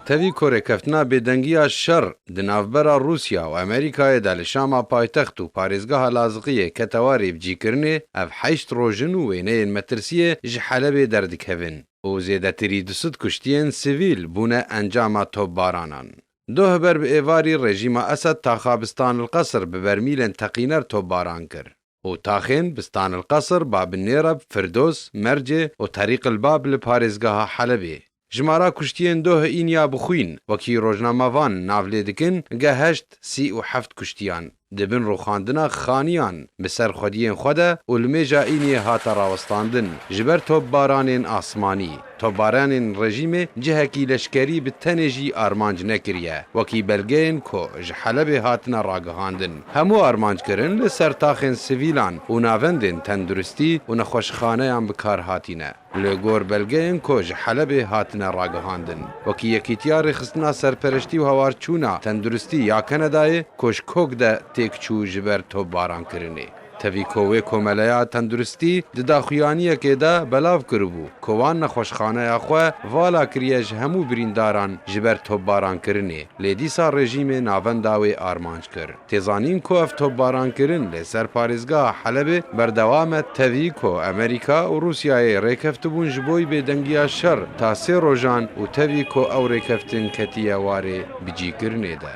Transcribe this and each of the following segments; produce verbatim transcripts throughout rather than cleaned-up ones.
Tevî ku rêkeftina bêdengiya şer di navbera Rûsya û Amerîkayê de li Şama paytext û parêzgeha Laziqiyê kete warê bicîkirinê, ev heşt roj in û wêneyên metirsiyê ji Helebê derdikevin û zêdetirî du sed kuştiyên sivîl bûne encama topbaranan. Doh ber bi êvarî rejîma Esed taxa Bistan el Qesr bi bermîlên teqîner topbaran kir û taxên Bistan el Qesr, Bab el Nêreb, Firdos, Mercê û Terîq el Bab li parêzgeha Helebê. Jimara kuştiyên doh îniya bi xwîn, wekî rojnamevan nav lê dikin, giheşt sî û heft kuştiyan. Di bin rûxandina xaniyan bi ser xwediyên xwe de û li mêja îniyê hate rawestandin ji ber topbaranên asmanî. Topbaranên rejîmê cihekî leşkerî bi tenê jî armanc nekiriye, wekî belgeyên ku ji Helebê hatine ragihandin. Hemû armanc kirin li ser taxên sivîlan û navendên tenduristî û nexweşxaneyan bi kar hatîne. Li gor belgeyên ku ji Helebê hatine ragihandin, wekî Yekîtiya Rêxistina Serpereştî û Hawarçûna Tenduristî ya Kenedayê ku ji kok de têk çû ji ber topbarankirinê. Tevî ku wê komeleya tenduristî di daxuyaniyekê de belav kiribû ku wan nexweşxaneya xwe vala kiriye ji hemû birîndaran ji ber topbarankirinê, lê dîsa rejîmê navenda wê armanc kir. Tê zanîn ku ev topbarankirin li ser parêzgeha Helebê berdewam e, tevî ku Amerîka û Rûsyayê rêkeftibûn ji bo bêdengiya şer ta sê rojan û tevî ku ew rêkeftin ketiye warê bicîkirinê de.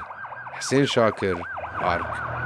Hisên Şakir, Ark.